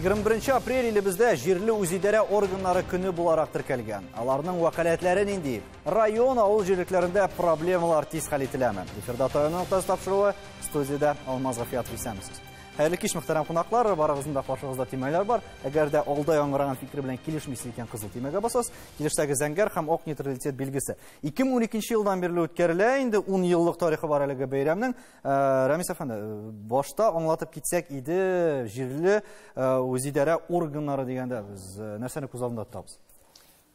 21 апрель илебездә җирле үзидарә органнары көне буларак теркәлгән. Аларның вәкаләтләре нинди? Район, авыл җирлекләрендә проблемалар тиз хәл ителәме? Эфирда «Таяну ноктасы» тапшыруы, студиядә Алмаз Гафиятов, исәнмесез. Хәерле кич, мөхтәрәм кунаклар, барыгызның да каршыгызда төймәләр бар. Әгәр дә алда яңгыраган фикер белән килешмисез икән, кызыл төймәгә басасыз. Килешсәгез, зәңгәр һәм ак нейтралитет билгесе. 2012 елдан бирле үткәрелә, инде 10 еллык тарихы бар әлеге бәйрәмнең. Рамис әфәнде, башта аңлатып китсәк иде, җирле үзидарә органнары дигәндә без нәрсәне күз алдында тотабыз?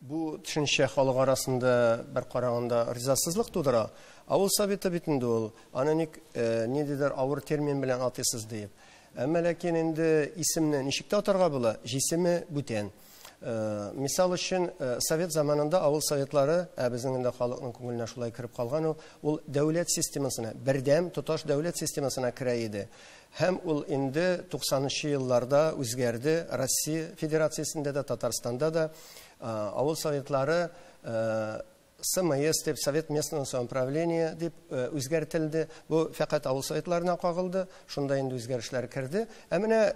Бу төшенчә халык арасында бер караганда ризасызлык тудыра. Авыл советы бит инде ул, аны ник ниндидер авыр термин белән атыйсыз диеп. Әмма ләкин инде исемне ничек тә атарга була, җисеме бүтән. Мисал өчен, совет заманында авыл советлары, ә безнең инде халыкның күңеленә шулай кереп калган ул, ул дәүләт системасына, бердәм тоташ дәүләт системасына керә иде. Һәм ул инде 90 елларда үзгәрде. Россия Федерациясендә дә, Татарстанда да авыл советлары СМС дип, Совет местного самоуправления дип үзгәртелде. Бу фәкать авыл советларына кагылды. Шунда инде үзгәрешләр керде. Ә менә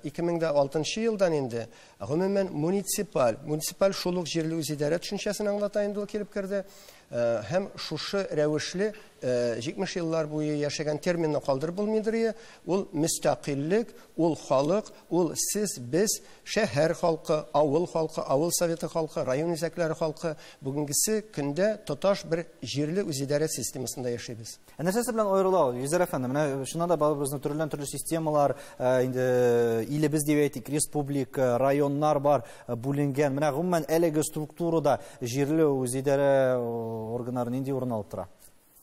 2006 елдан инде гомумән муниципаль, муниципаль шул ук җирле үзидарә төшенчәсен аңлата инде, ул килеп керде. Һәм шушы рәвешле 70 еллар буе яшәгән терминны калдырып булмыйдыр. Ул мөстәкыйльлек, ул халык, ул сез, без, шәһәр халкы, авыл халкы, авыл советы халкы, район үзәкләре халкы бүгенгесе көндә тоташ бер җирле үзидарә системасында яшибез. Ә нәрсәсе белән аерыла ул, Илгизәр әфәнде? Менә чыннан да барыбызның төрледән төрле системалар, инде илебез дип әйтик, республика, районнар бар, бүленгән. Менә гомумән әлеге структурада җирле үзидарә органнары нинди урын алып тора?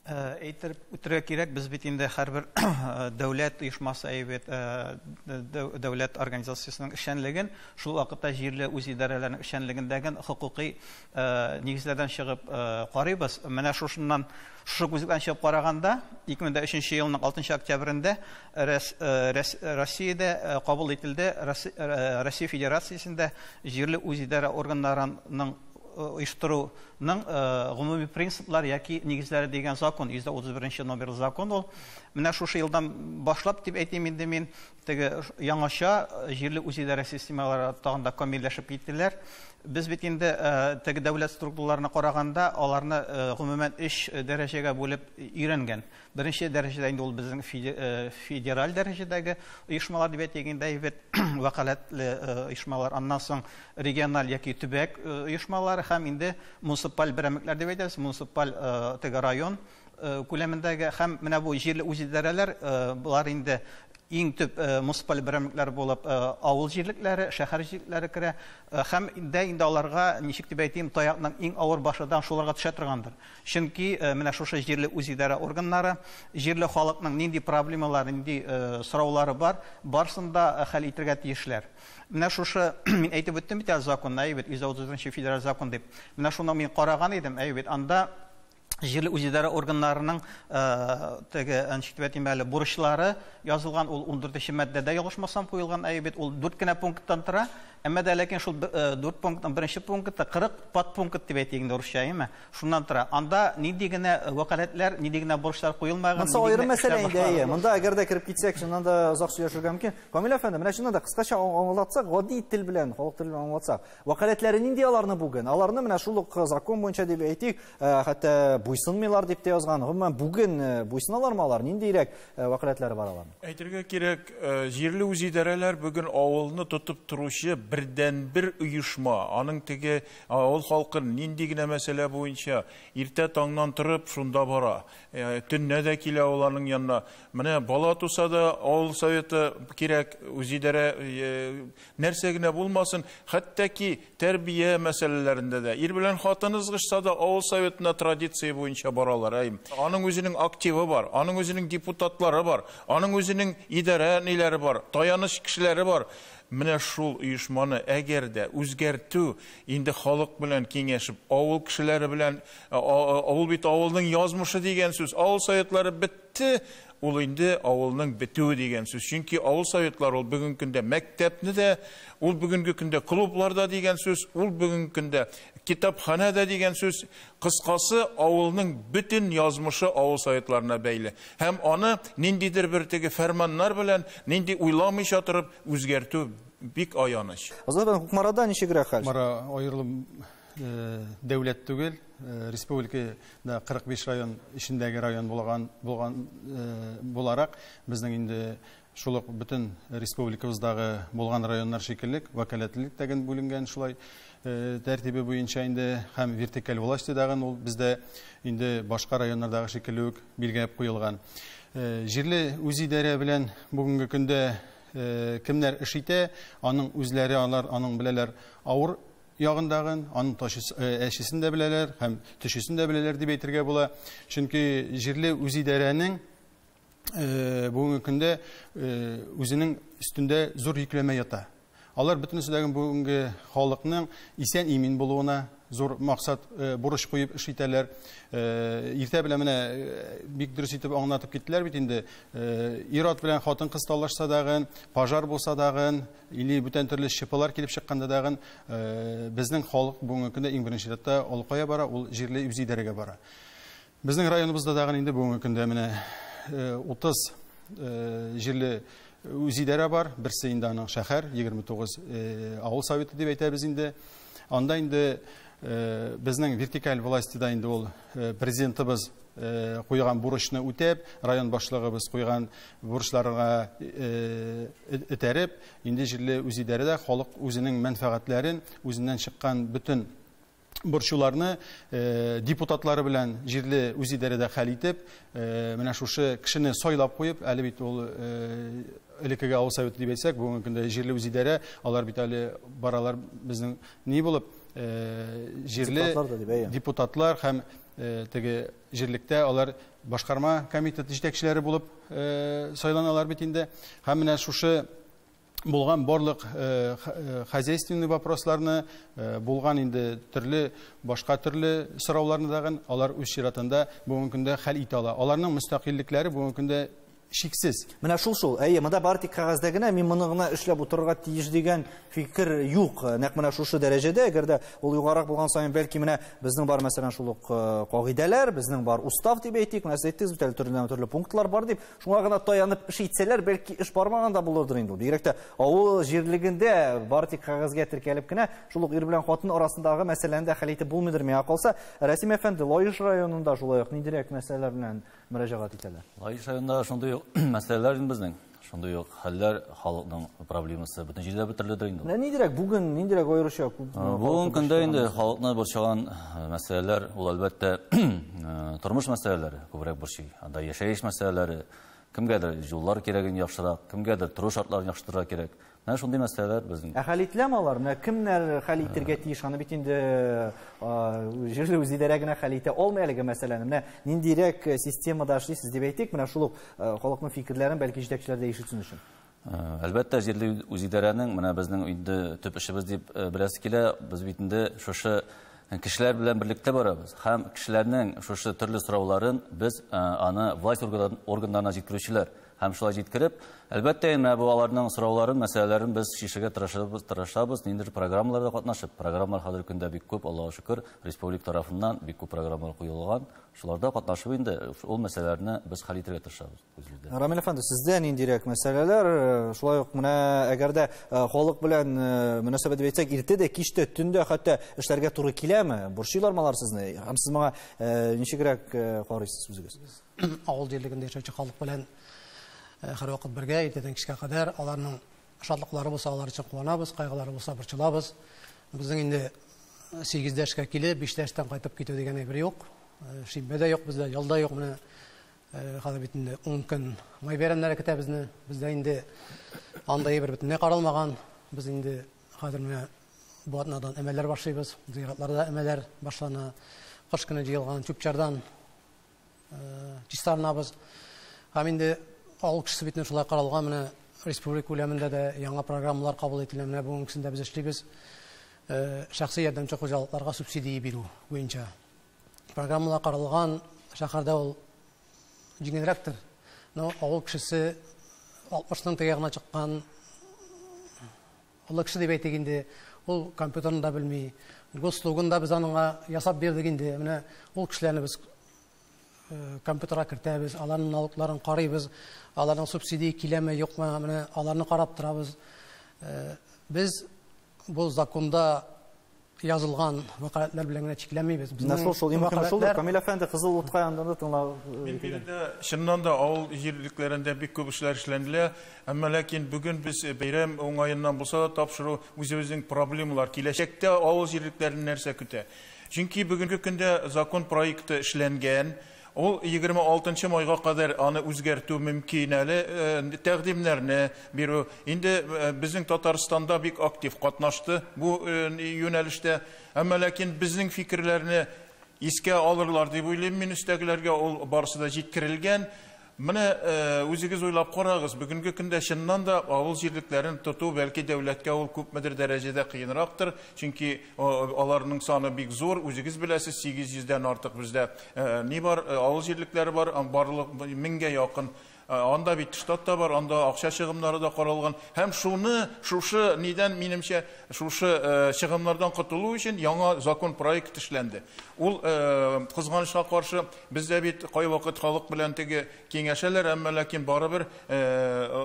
Әйтеп үтәргә кирәк, без бит инде һәрбер дәүләт оешмасы әйбәт, дәүләт организациясенең эшчәнлеген, шул вакытта җирле үзидарәләрнең эшчәнлегендәге хокукый нигезләрдән чыгып карыйбыз. Менә шушыннан, шушы күзлектән чыгып караганда, 2003 елның 6 октябрендә Россиядә кабул ителде, Россия Федерациясендә җирле үзидарә органнарының оештыруның гомуми принциплары яки нигезләре дигән закон, 131 номерлы закон ул. Менә шушы елдан башлап дип әйтим инде мин, теге яңача җирле үзидарә системалары тагын да камилләшеп киттеләр. Без бит инде теге дәүләт структураларына караганда аларны гомумән 3 дәрәҗәгә бүлеп өйрәнгән. Беренче дәрәҗәдә инде ул безнең федераль дәрәҗәдәге оешмалар дип әйтик инде, әйбәт вәкаләтле оешмалар, аннан соң региональ яки төбәк оешмалары һәм инде муниципаль берәмлекләр дип әйтәбез, муниципаль теге район күләмендәге һәм менә бу җирле үзидарәләр, болар инде иң төп муниципаль берәмлекләр булып авыл җирлекләре, шәһәр җирлекләре керә һәм дә инде аларга, ничек дип әйтим, таякның иң авыр башыдан шуларга төшә торгандыр. Чөнки менә шушы җирле үзидарә органнары җирле халыкның нинди проблемалары, нинди сораулары бар, барысын да хәл итәргә тиешләр. Менә шушы мин әйтеп үттем бит әле законны, әйбәт, 134 федераль закон дип. Менә шуны мин караган идем, әйбәт, анда җирле үзидарә органнарының теге, ничек дип әйтим әле, бурычлары язылган, ул 14 маддәдә ялгышмасам куелган, әйбәт, ул 4 кенә пункттан тора. Әмма дә ләкин шул 4 пункттан беренче пунктта 40 подпункт дип әйтик инде русча, әйеме? Шуннан тора. Анда нинди генә вәкаләтләр, нинди генә бурычлар куелмаган, Монысы нинди аерым генә мәсьәлә эшләр инде, әйе. башкарылмаган. Монда әгәр дә кереп китсәк, чыннан да озак сөйләшергә мөмкин. Камил әфәнде, менә чыннан да кыскача аңлатсак, гади тел белән, халык теле белән аңлатсак, вәкаләтләре нинди аларны бүген? Аларны менә шул ук закон буенча дип әйтик, хәтта буйсынмыйлар дип тә язган. Гомумән бүген буйсыналармы алар? Ниндирәк вәкаләтләре бар аларның? Әйтергә кирәк, җирле үзидарәләр бүген авылны тотып торучы бердәнбер оешма. Аның теге авыл халкын нинди генә мәсьәлә буенча иртә таңнан торып шунда бара. Төнлә дә килә ул аның янына. Менә бала туса да авыл советы кирәк, үзидарә, нәрсә генә булмасын, хәтта ки тәрбия мәсьәләләрендә дә. Ир белән хатын ызгышса да авыл советына традиция буенча баралар. Әйм. Аның үзенең активы бар, аның үзенең депутатлары бар, аның үзенең идарә ниләре бар, таяныч кешеләре бар. Менә шул оешманы әгәр дә үзгәртү, инде халык белән киңәшеп, авыл кешеләре белән, авыл бит авылның язмышы дигән сүз, авыл советлары бетте, ул инде авылның бетүе дигән сүз. Чөнки авыл советлары ул бүгенге көндә мәктәпне дә, ул бүгенге көндә клубларда дигән сүз, ул бүгенге көндә китапханә дә дигән сүз. Кыскасы, авылның бөтен язмышы авыл советларына бәйле. Һәм аны ниндидер бер теге фәрманнар белән, нинди уйламыйча торып үзгәртү Бик аяныч. Азат әфәнде, Кукмарада ничегрәк хәл? Кукмара аерылым дәүләт түгел, республикада 45 район эчендәге район булган буларак, безнең инде шул ук бөтен республикабыздагы булган районнар шикелле вәкаләтлелек тәген бүленгән шулай тәртибе буенча инде һәм вертикаль власти дагын ул бездә инде башка районнардагы шикелле үк билгеләп куелган. Җирле үзидарә белән бүгенге көндә кемнәр эш итә, аның үзләре алар аның беләләр авыр ягындагын, аның әчесен дә беләләр һәм төшесен дә беләләр дип әйтергә була. Чөнки җирле үзидарәнең бүгенге көндә үзенең өстендә зур йөкләмә ята. Алар бөтенесе дә бүгенге халыкның исән-имин булуына зур максат, бурыч куеп эш итәләр. Иртә белән менә бик дөрес итеп аңлатып киттеләр бит инде. Ир-ат белән хатын-кыз талашса дагын, пожар булса дагын, или бүтән төрле шипалар килеп чыкканда дагын, безнең халык бүгенге көндә иң беренче чиратта ул кая бара, ул җирле үзидарәгә бара. Безнең районыбызда дагын инде бүгенге көндә менә 30 җирле үзидарә бар. Берсе инде аның шәһәр, 29 авыл советы дип әйтәбез инде. Анда инде безнең вертикаль властьда инде ул президентыбыз куйган бурычны үтәп, район башлыгыбыз куйган бурычларга этәреп, инде җирле үзидарәдә халык үзенең мәнфәгатьләрен, үзеннән чыккан бөтен борчуларны депутатлары белән җирле үзидарәдә хәл итеп, менә шушы кешене сайлап куеп, әле бит ул элеккеге авыл советы дип әйтсәк, бүгенге көндә җирле үзидарә, алар бит әле баралар безнең ни булып, җирле депутатлар һәм теге җирлектә алар башкарма комитеты җитәкчеләре булып сайланалар бит инде. Һәм менә шушы булган барлык хозяйственный вопросларны, булган инде төрле башка төрле сорауларны дагын алар үз чиратында бүгенге көндә хәл итә ала. Аларның мөстәкыйльлекләре бүгенге көндә шиксез. Менә шул. Әйе, монда бары тик кәгазьдә генә мин моны гына эшләп утырырга тиеш дигән фикер юк. Нәкъ менә шушы дәрәҗәдә, әгәр дә ул югарырак булган саен, бәлки менә безнең бар мәсәлән шул ук кагыйдәләр, безнең бар устав дип әйтик, менә сез әйттегез бит әле төрледән-төрле пунктлар бар дип, шуңа гына таянып эш итсәләр, бәлки эш бармаган да булырдыр инде ул. Бигрәк тә авыл җирлегендә бары тик кәгазьгә теркәлеп кенә шул ук ир белән хатын арасындагы мәсьәләне дә хәл итеп булмыйдыр миңа калса. Рәсим әфәнде, Лаеш районында шулай ук ниндирәк мәсьәләләр белән мөрәҗәгать итәләр? Лаеш районында шундый ук мәсьәләләр инде безнең. Шундый ук хәлләр, халыкның проблемасы бөтен җирдә бөтерледер инде. Менә ниндирәк бүген, ниндирәк аеруча күп Бүгенге көндә инде халыкны борчыган мәсьәләләр, ул әлбәттә тормыш мәсьәләләре күбрәк борчый. Анда яшәеш мәсьәләләре, кемгәдер юллар кирәген яхшырак, кемгәдер тору шартларын яхшыртырга кирәк. Менә шундый мәсьәләләр безнең. Ә хәл ителәме алар? Менә кемнәр хәл итәргә тиеш? Аны бит инде җирле үзидарә генә хәл итә алмый әлеге мәсьәләне. Менә ниндирәк системада эшлисез дип әйтик, менә шул ук халыкның фикерләрен бәлки җитәкчеләр дә ишетсен өчен. Әлбәттә, җирле үзидарәнең менә безнең инде төп эшебез дип беләсе килә. Без бит инде шушы кешеләр белән берлектә барабыз. Һәм кешеләрнең шушы төрле сорауларын без аны власть органнарына җиткерүчеләр. Һәм шулай җиткереп, әлбәттә, менә бу аларның сорауларын, мәсьәләләрен без чишәргә тырышабыз, ниндидер программаларда катнашып. Программалар хәзерге көндә бик күп, Аллаһка шөкер, республика тарафыннан бик күп программалар куелган. Шуларда катнашып инде ул мәсьәләләрне без хәл итәргә тырышабыз үзебездә. Рамил әфәнде, сездә ниндирәк мәсьәләләр? Шулай ук менә әгәр дә халык белән мөнәсәбәт дип әйтсәк, иртә дә, кич тә, төндә хәтта эшләргә туры киләме? Борчыйлармы алар сезне? Һәм сез моңа ничегрәк карыйсыз үзегез? Авыл җирлегендә яшәүче халык белән һәрвакыт бергә, иртәдән кичкә кадәр аларның шатлыклары булса, алар өчен куанабыз, кайгылары булса, борчылабыз. Безнең инде 8-дә эшкә килеп, 5-тә эштән кайтып китү дигән әйбер юк. Шимбә дә юк бездә, ял да юк. Менә хәзер бит инде 10 көн май бәйрәмнәре көтә безне. Бездә инде андай әйбер бөтенләй каралмаган. Без инде хәзер менә бу атнадан әмәлләр башлыйбыз. Зиратларда әмәлләр башлана. Кыш көне җыелган чүп-чардан чистарынабыз. Һәм инде авыл кешесе бит шулай каралган, менә республика күләмендә дә яңа программалар кабул ителә. Менә бүгенге көндә без эшлибез. Шәхси ярдәмче хуҗалыкларга субсидия бирү буенча программалар каралган. Шәһәрдә ул җиңелрәктер. Но авыл кешесе 60-ның теге ягына чыккан олы кеше дип әйтик инде, ул компьютерны да белми, госслугын да без аныңа ясап бирдек инде. Менә ул кешеләрне без компьютерга кертәбез, аларның налогларын карыйбыз, аларның субсидия киләме, юкмы, менә аларны карап торабыз. Без бу законда язылган вәкаләтләр белән генә чикләнмибез. Менә шул шул иң мөһиме шулдыр. Камил әфәнде кызыл утка яндырды, тыңла. Мин биредә чыннан да авыл җирлекләрендә бик күп эшләр эшләнелә, әмма ләкин бүген без бәйрәм уңаеннан булса да тапшыру үзебезнең проблемалар, киләчәктә авыл җирлекләрен нәрсә көтә. Чөнки бүгенге көндә закон проекты эшләнгән, ул 26 майга кадәр аны үзгәртү мөмкин әле, тәкъдимнәрне бирү. Инде безнең Татарстанда бик актив катнашты бу юнәлештә, әмма ләкин безнең фикерләрне искә алырлар дип уйлыйм мин, өстәгеләргә ул барысы да җиткерелгән. Менә үзегез уйлап карагыз, бүгенге көндә чыннан да авыл җирлекләрен тоту бәлки дәүләткә ул күпмедер дәрәҗәдә кыенрактыр, чөнки аларның саны бик зур, үзегез беләсез, 800дән артык бездә ни бар, авыл җирлекләре бар, барлык 1000гә якын. Анда бит штат та бар, анда акча чыгымнары да каралган. Һәм шуны, шушы нидән, минемчә, шушы чыгымнардан котылу өчен яңа закон проекты эшләнде. Ул кызганычка каршы бездә бит кайвакыт халык белән теге киңәшәләр, әмма ләкин барыбер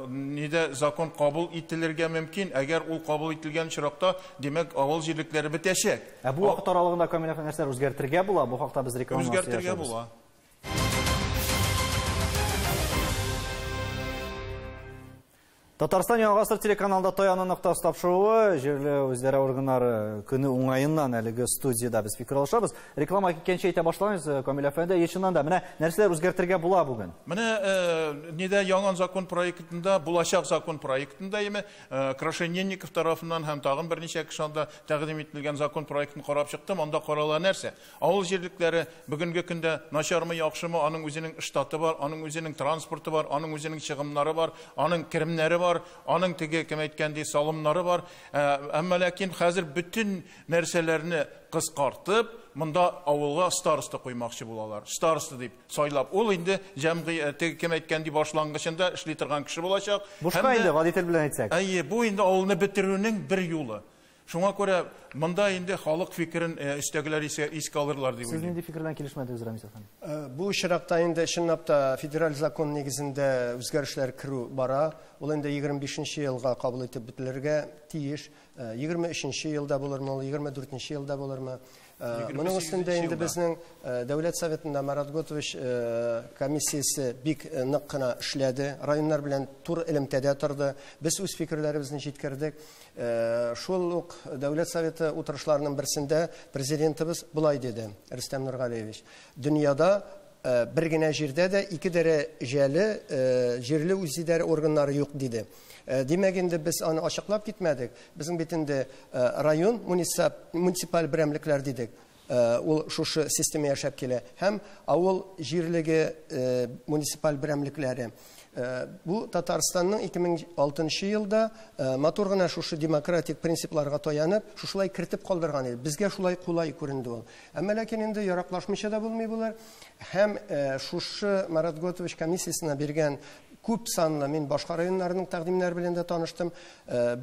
нидә закон кабул ителергә мөмкин. Әгәр ул кабул ителгән очракта, димәк, авыл җирлекләре бетәчәк. Ә бу вакыт аралыгында Камил әфәнде нәрсәләр үзгәртергә була? Бу хакта без реклама Үзгәртергә була. Татарстан Яңа Гасыр телеканалында Таяну ноктасы тапшыруы, җирле үзидарә органнары көне уңаеннан әлеге студиядә без фикер алышабыз. Реклама киткәнче әйтә башлагыз, Камил әфәнде, чыннан да менә нәрсәләр үзгәртергә була бүген? Менә нидә яңа закон проектында, булачак закон проектында име, Крашенинников тарафыннан һәм тагын берничә кеше анда тәкъдим ителгән закон проектын карап чыктым, анда карала нәрсә? Авыл җирлекләре бүгенге көндә начармы, яхшымы, аның үзенең штаты бар, аның үзенең транспорты бар, аның үзенең чыгымнары бар, аның керемнәре бар, аның теге кем әйткәндәй салымнары бар. Әмма ләкин хәзер бөтен нәрсәләрне кыскартып, монда авылга староста куймакчы булалар. Староста дип сайлап, ул инде җәмгыять теге кем әйткәндәй башлангычында эшли торган кеше булачак. Бушка инде гади тел белән әйтсәк. Әйе, бу инде авылны бетерүнең бер юлы. Шуңа күрә монда инде халык фикерен өстәгеләр искә алырлар дип уйлыйм. Сез нинди фикердән килешмәдегез, Рамис әфәнде? Бу очракта инде чынлап та федераль закон нигезендә үзгәрешләр керү бара. Ул инде 25 елга кабул итеп бетелергә тиеш. 23 елда булырмы, ул 24 елда булырмы? Моның өстендә инде безнең Дәүләт Советында Марат Готович комиссиясе бик нык кына эшләде, районнар белән тур элемтәдә торды. Без үз фикерләребезне җиткердек. Шул ук Дәүләт Советы утырышларының берсендә президентыбыз болай диде, Рөстәм Нургалиевич: дөньяда бер генә җирдә дә ике дәрәҗәле җирле үзидарә органнары юк, диде. Димәк, инде без аны ачыклап китмәдек. Безнең бит инде район муниципаль берәмлекләр дидек. Ул шушы система яшәп килә. Һәм авыл җирлеге муниципаль берәмлекләре. Бу Татарстанның 2006 елда матур гына шушы демократик принципларга таянып, шушылай кертеп калдырган иде. Безгә шулай кулай күренде ул. Әмма ләкин инде яраклашмыйча да булмый булар. Һәм шушы Марат Готович комиссиясенә биргән күп санлы, мин башка районнарның тәкъдимнәре белән дә таныштым.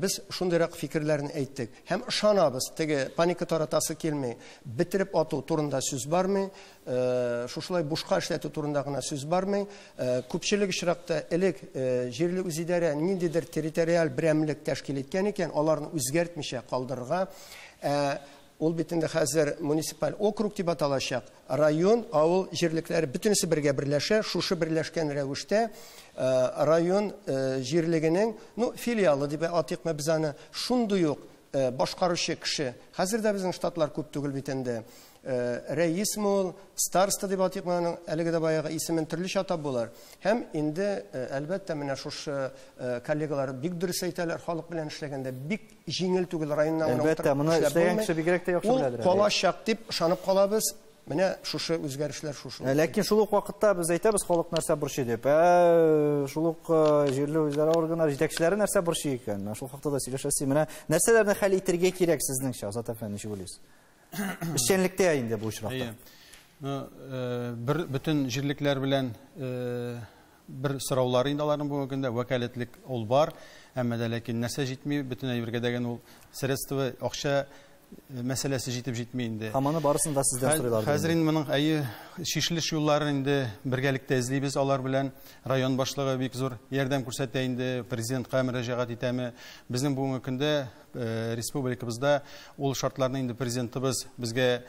Без шундыйрак фикерләрне әйттек. Һәм ышанабыз, теге паника таратасы килми, бетереп ату турында сүз бармый, шушылай бушка эшләтү турында гына сүз бармый. Күпчелек очракта элек җирле үзидарә ниндидер территориаль берәмлек тәшкил иткән икән, аларны үзгәртмичә калдырырга. Ул бит инде хәзер муниципаль округ дип аталачак. Район, авыл җирлекләре бөтенесе бергә берләшә, шушы берләшкән рәвештә район җирлегенең, ну, филиалы дип атыйкмы без аны, шундый ук башкаручы кеше. Хәзер дә безнең штатлар күп түгел бит инде. Рәисме ул, староста дип атыйкмы аның, әлеге дә баягы исемен төрлечә атап булыр. Һәм инде, әлбәттә, менә шушы коллегалар бик дөрес әйтәләр, халык белән эшләгәндә бик җиңел түгел районнан гына Әлбәттә, моны эшләгән кеше бигрәк тә яхшы беләдер. Ул калачак дип ышанып калабыз. Менә шушы үзгәрешләр шушы. Ләкин шул ук вакытта без әйтәбез, халык нәрсә борчый дип. Шул ук җирле үзидарә органнары җитәкчеләре нәрсә борчый икән? Менә шул хакта да сөйләшәсе. Менә нәрсәләрне хәл итәргә кирәк сезнеңчә, Азат әфәнде, ничек уйлыйсыз? Эшчәнлектә инде бу очракта. Бер бөтен җирлекләр белән бер сораулар инде аларның бүгенге көндә вәкаләтлек ул бар, әмма дә ләкин нәрсә җитми, бөтен әйбергә дәген ул средства, акча мәсьәләсе җитеп җитми инде. Һәм аны барысын да сездән сорыйлар. Хәзер инде моның әйе шешелеш юлларын инде бергәлектә эзлибез алар белән. Район башлыгы бик зур ярдәм күрсәтә инде, президентка мөрәҗәгать итәме. Безнең бүгенге көндә республикабызда ул шартларны инде президентыбыз безгә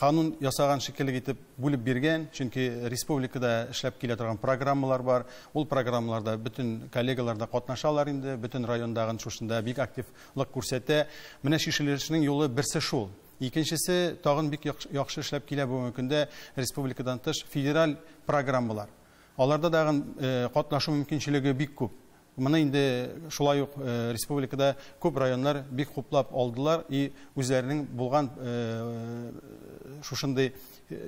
канун ясаган шикелле итеп бүлеп биргән, чөнки республикада эшләп килә торган программалар бар. Ул программаларда бөтен коллегалар да катнашалар инде, бөтен райондагы шушында бик активлык күрсәтә. Менә шешелешнең юлы берсе шул. Икенчесе тагын бик яхшы эшләп килә бүгенге көндә республикадан тыш федераль программалар. Аларда дагын катнашу мөмкинчелеге бик күп. Моны инде шулай ук республикада күп районнар бик хуплап алдылар и үзләренең булган шушындый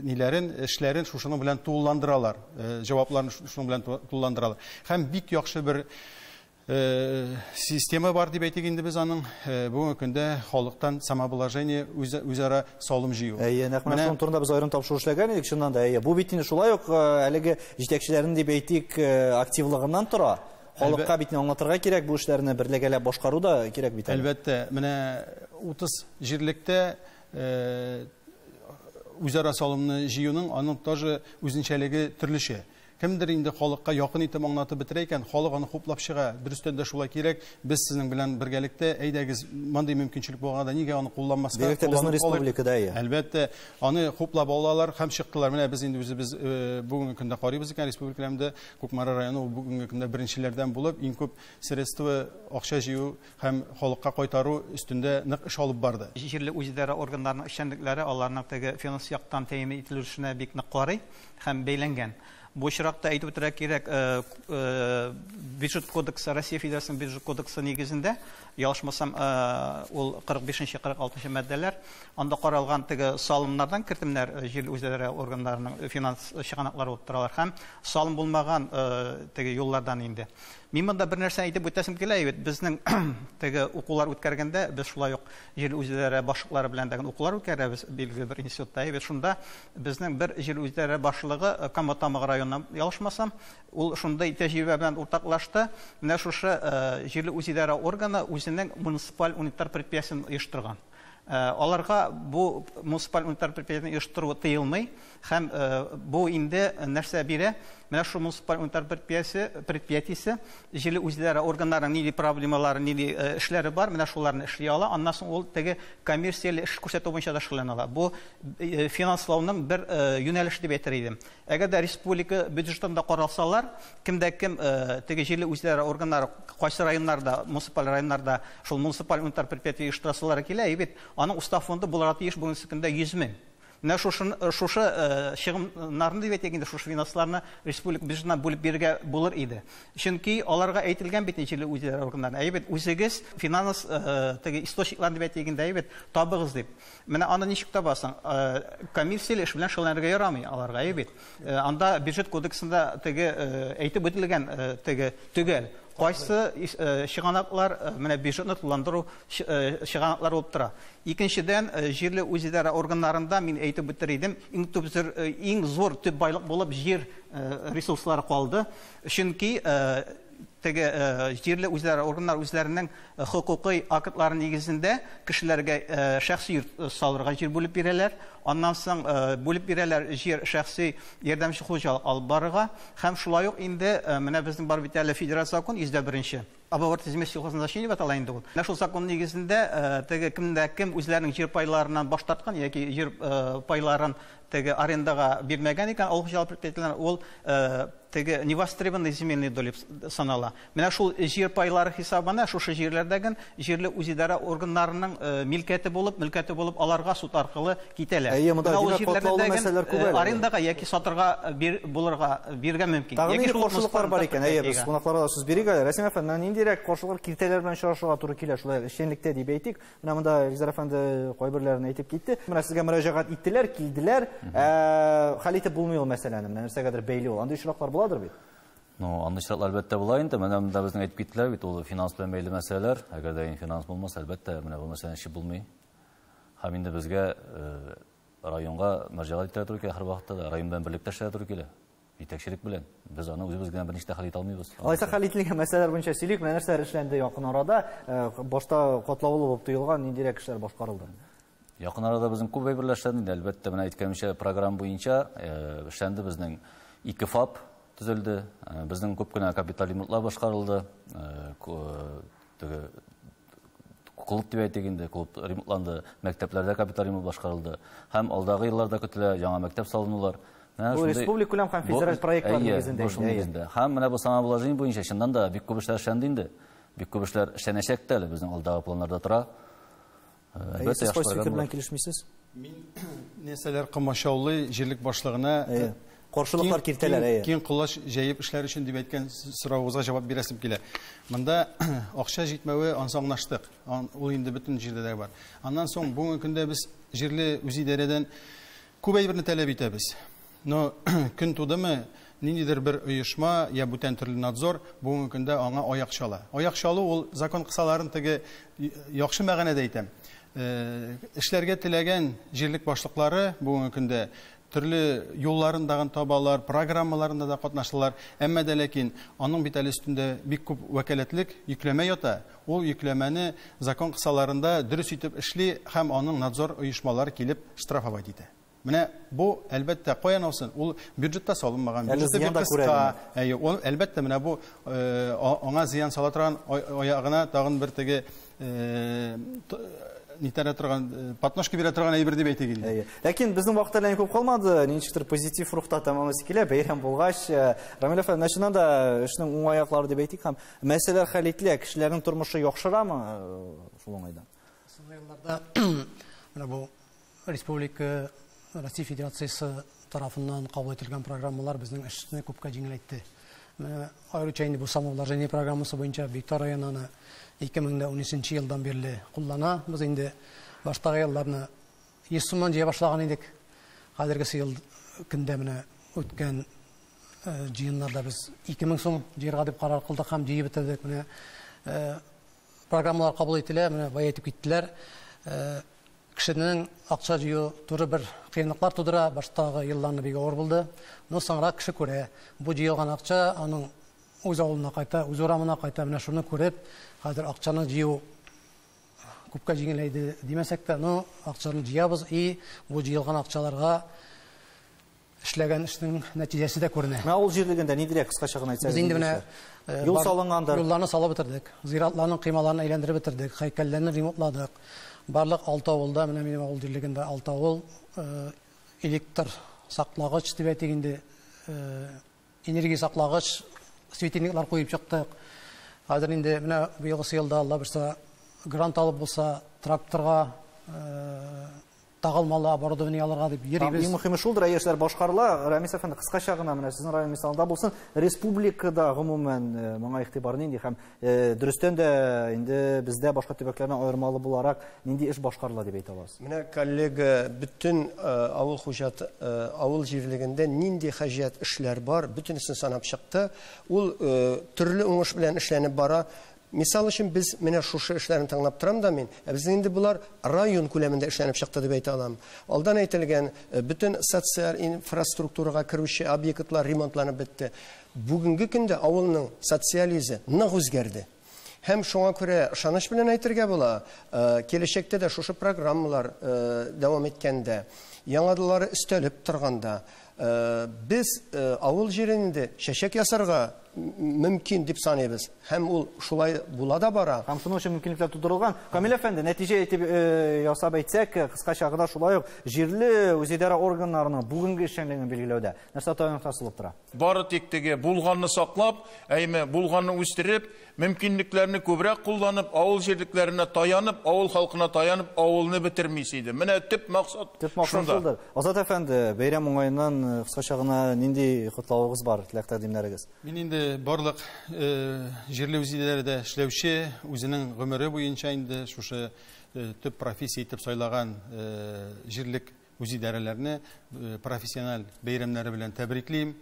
ниләрен, эшләрен шушының белән тулыландыралар, җавапларын шушының белән тулыландыралар. Һәм бик яхшы бер система бар дип әйтик инде без аның. Бүгенге көндә халыктан самообложение, үзара салым җыю. Әйе, нәкъ менә шуның турында без аерым тапшыру эшләгән идек, чыннан да. Әйе, бу бит инде шулай ук әлеге җитәкчеләрнең дип әйтик активлыгыннан тора. Халыкка бит аңлатырга кирәк, бу эшләрне берлегәләп башкару да кирәк бит. Әлбәттә, менә 30 җирлектә үзара салымны җыюның аның тоже үзенчәлеге төрлечә. Кемдер инде халыкка якын итеп аңлатып бетерә икән, халык аны хуплап чыга. Дөрестән дә шулай кирәк. Без сезнең белән бергәлектә, әйдәгез, мондый мөмкинчелек булганда нигә аны кулланмаска? Бигрәк тә безнең республикада, әйе. Әлбәттә, аны хуплап алалар һәм чыктылар. Менә без инде үзебез бүгенге көндә карыйбыз икән, республикада Кукмара районы ул бүгенге көндә беренчеләрдән булып иң күп средства акча җыю һәм халыкка кайтару өстендә нык эш алып барды. Җирле үзидарә органнарының эшчәнлекләре аларның теге финанс яктан тәэмин ителешенә бик нык карый һәм бәйләнгән. Бу очракта әйтеп үтәргә кирәк, бюджет кодексы, Россия Федерациясенең бюджет кодексы нигезендә, ялгышмасам, ул 45-46 маддәләр, анда каралган теге салымнардан кертемнәр җирле үзидарә органнарының финанс чыганаклары булып торалар һәм салым булмаган теге юллардан инде. Мин монда бер нәрсә әйтеп үтәсем килә, бит безнең теге укулар үткәргәндә без шулай ук җирле үзидарә башлыклары белән дә укулар үткәрәбез билгеле бер институтта. Бит шунда безнең бер җирле үзидарә башлыгы Кама Тамагы районыннан ялгышмасам, ул шундай тәҗрибә белән уртаклашты. Менә шушы җирле үзидарә органы үзенең муниципаль унитар предприятиесен оештырган. Аларга бу муниципаль унитар предприятиене оештыру тыелмый һәм бу инде нәрсә бирә? Менә шу муниципаль унитар предприятиесе җирле үзидарә органнарының нинди проблемалары, нинди эшләре бар, менә шуларны эшли ала. Аннан соң ул теге коммерцияле эш күрсәтү буенча да шөгыльләнә ала. Бу финанслауның бер юнәлеше дип әйтер идем. Әгәр дә республика бюджетында каралсалар, кемдә кем теге җирле үзидарә органнары кайсы районнарда, муниципаль районнарда шул муниципаль унитар предприятие оештырасылары килә, бит аның устав фонды булырга тиеш бүгенге көндә 100 мең. Менә шушы чыгымнарны дип әйтик инде, шушы финансларны республика бюджетына бүлеп бирергә булыр иде. Чөнки аларга әйтелгән бит җирле үзидарә органнарына, әйе бит, үзегез финанс теге источникларын дип әйтик инде, әйе бит, табыгыз дип. Менә аны ничек табасың? Коммерцияле эш белән шөгыльләнергә ярамый аларга, әйе бит. Анда бюджет кодексында теге әйтеп үтелгән теге төгәл кайсы чыганаклар менә бюджетны тулыландыру чыганаклары булып тора. Икенчедән, җирле үзидарә органнарында мин әйтеп үтер идем, иң зур төп байлык булып җир ресурслары калды. Чөнки теге җирле үзидарә органнары үзләренең хокукый актлары нигезендә кешеләргә шәхси йорт салырга җир бүлеп бирәләр. Аннан соң бүлеп бирәләр җир шәхси ярдәмче хуҗалык алып барырга. Һәм шулай ук инде менә безнең бар бит әле федераль закон 101-нче. Об обороте земель сельхозназначения дип атала инде ул. Менә шул закон нигезендә теге кемдә кем үзләренең җир пайларыннан баш тарткан яки җир пайларын теге арендага бирмәгән икән, авыл хуҗалык предприятиеләренә ул теге невостребованный земельный доля санала. Менә шул җир пайлары хисабына шушы җирләрдәге җирле үзидарә органнарының милкәте булып аларга суд аркылы китәләр. Әйе, монда димәк катлаулы мәсьәләләр күп әле. Арендага яки сатырга булырга бирергә мөмкин. Яки шул каршылыклар бар икән. Әйе, без кунакларга да сүз бирик әле. Рәсим әфәнде, ниндирәк каршылыклар, киртәләр белән очрашуга туры килә шулай эшчәнлектә дип әйтик. Менә монда Илгизәр әфәнде кайберләрен әйтеп китте. Менә сезгә мөрәҗәгать иттеләр, килделәр. Хәл итеп булмый ул мәсьәләне. Менә нәрсәгәдер бәйле ул. Андый очраклар буладыр бит. Ну, андый очраклар әлбәттә була инде. Менә монда безнең әйтеп киттеләр бит, ул финанс белән бәйле мәсьәләләр. Әгәр дә финанс булмаса, әлбәттә, менә бу мәсьәләне чишеп булмый. Һәм инде безгә районга мөрәҗәгать итәргә туры килә һәрвакытта да, район белән берлектә эшләргә туры килә. Җитәкчелек белән. Без аны үзебез генә берничек тә хәл итә алмыйбыз. Алайса хәл ителгән мәсьәләләр буенча сөйлик, менә нәрсәләр эшләнде якын арада, башта катлаулы булып тоелган ниндирәк эшләр башкарылды? Якын арада безнең күп әйберләр эшләнде инде, әлбәттә, менә әйткәнемчә, программа буенча эшләнде безнең 2 ФАП төзелде, безнең күп кенә капиталь ремонтлар башкарылды, теге клуб дип әйтик инде, клуб ремонтланды, мәктәпләрдә капиталь ремонт башкарылды. Һәм алдагы елларда көтелә яңа мәктәп салынулар. Бу республика күләм һәм федераль проектлар нигезендә. Бу шул нигездә. Һәм менә бу самообложение буенча чыннан да бик күп эшләр эшләнде инде. Бик күп эшләр эшләнәчәк тә әле, безнең алдагы планнарда тора. Сез кайсы фикер белән килешмисез? Мин нәрсәләр комачаулый җирлек башлыгына каршылыклар киртәләр, әйе. Киң колач җәеп эшләр өчен дип әйткән соравыгызга җавап бирәсем килә. Монда акча җитмәве ансы аңлаштык. Ул инде бөтен җирдә дә бар. Аннан соң бүгенге көндә без җирле үзидарәдән күп әйберне таләп итәбез. Но көн тудымы, ниндидер бер оешма я бүтән төрле надзор бүгенге көндә аңа аяк чала. Аяк чалу ул закон кысаларын теге яхшы мәгънәдә әйтәм. Эшләргә теләгән җирлек башлыклары бүгенге көндә төрле юлларын дагын табалар, программаларында да катнашалар. Әмма дә ләкин аның бит әле өстендә бик күп вәкаләтлек йөкләмә ята. Ул йөкләмәне закон кысаларында дөрес итеп эшли һәм аның надзор оешмалары килеп штрафовать итә. Менә бу әлбәттә каян алсын? Ул бюджетта салынмаган, бюджетта бик кыска. Әйе, ул әлбәттә менә бу аңа зыян сала торган аягына тагын бер теге нитәрә торган, подножка бирә торган әйбер дип әйтик инде. Ләкин безнең вакыт әллә ни күп калмады, ничектер позитив рухта тәмамлыйсы килә, бәйрәм булгач, Рамил әфәнде, чыннан да эшнең уңай яклары дип әйтик һәм мәсьәләләр хәл ителә, кешеләрнең тормышы яхшырамы шул уңайдан? Соңгы елларда менә бу республика Россия Федерациясе тарафыннан кабул ителгән программалар безнең эшне күпкә җиңеләйтте. Менә аеруча инде бу самообложение программасы буенча Биектау районы аны 2013 елдан бирле куллана. Без инде баштагы елларны 100 сумнан җыя башлаган идек. Хәзергесе ел көндә менә үткән җыеннарда без 2000 сум җыярга дип карар кылдык һәм җыеп бетердек. Менә программалар кабул ителә, менә бай әйтеп киттеләр. Кешенең акча җыю туры бер кыенлыклар тудыра, баштагы елларны бик авыр булды. Но соңрак кеше күрә, бу җыелган акча аның үз авылына кайта, үз урамына кайта. Менә шуны күреп, хәзер акчаны җыю күпкә җиңеләйде димәсәк тә, но акчаны җыябыз и бу җыелган акчаларга эшләгән эшнең нәтиҗәсе дә күренә. Менә авыл җирлегендә ниндирәк кыскача гына әйтсәгез? Без инде менә юл салынгандыр. Юлларны салып бетердек, зиратларның кыймаларын әйләндереп бетердек, һәйкәлләрне ремонтладык. Барлык 6 авылда, менә минем авыл җирлегендә 6 авыл электр саклагыч дип әйтик инде, энергия саклагыч светильниклар куеп чыктык. Хәзер инде менә быелгы елда Алла бирсә грант алып булса, тракторга тагылмалы оборудование алырга дип йөрибез. Иң мөһиме шулдыр, яшьләр башкарыла. Рамис әфәнде, кыскача гына менә сезнең район мисалында булсын, республикада гомумән моңа игътибар нинди һәм дөрестән дә инде бездә башка төбәкләрдән аермалы буларак нинди эш башкарыла дип әйтә аласыз? Менә коллега бөтен авыл хуҗаты, авыл җирлегендә нинди хаҗәт эшләр бар, бөтенесен санап чыкты. Ул төрле уңыш белән эшләнеп бара. Мисал өчен без менә шушы эшләрне тыңлап торам да мин, ә безнең инде булар район күләмендә эшләнеп чыкты дип әйтә алам. Алдан әйтелгән бөтен социаль инфраструктурага керүче объектлар ремонтланып бетте. Бүгенге көндә авылның социаль йөзе нык үзгәрде. Һәм шуңа күрә ышаныч белән әйтергә була, киләчәктә дә шушы программалар дәвам иткәндә, яңалары өстәлеп торганда, без авыл җирендә чәчәк ясарга мөмкин дип саныйбыз. Һәм ул шулай була да бара. Һәм шуның өчен мөмкинлекләр тудырылган. Камил әфәнде, нәтиҗә итеп ясап әйтсәк, кыскача гына шулай ук җирле үзидарә органнарының бүгенге эшчәнлеген билгеләүдә нәрсә таяныч булып тора? Бары тик теге булганны саклап, әйме булганны үстереп, мөмкинлекләрне күбрәк кулланып, авыл җирлекләренә таянып, авыл халкына таянып, авылны бетермисе иде. Менә төп максат Төп максат шулдыр. Азат әфәнде, бәйрәм уңаеннан кыскача гына нинди котлавыгыз бар, теләк-тәкъдимнәрегез? Мин инде барлык җирле үзидарәдә эшләүче үзенең гомере буенча инде шушы төп профессия итеп сайлаган җирлек үзидарәләрне профессиональ бәйрәмнәре белән тәбриклим.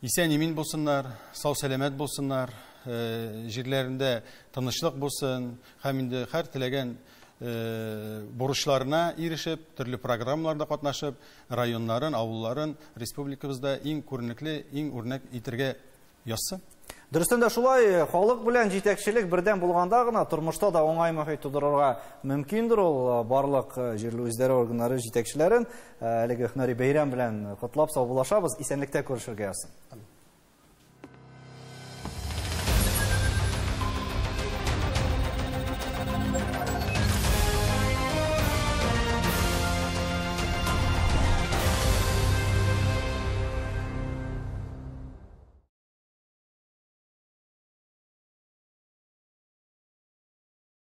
Исән-имин булсыннар, сау-сәламәт булсыннар, җирләрендә тынычлык булсын һәм инде һәр теләгән бурычларына ирешеп, төрле программаларда катнашып, районнарын, авылларын республикабызда иң күренекле, иң үрнәк итәргә язсын. Дөрестән дә шулай, халык белән җитәкчелек бердәм булганда гына тормышта да уңай мохит тудырырга мөмкиндер ул. Барлык җирле үзидарә органнары җитәкчеләрен әлеге һөнәри бәйрәм белән котлап саубуллашабыз. Исәнлектә күрешергә язсын.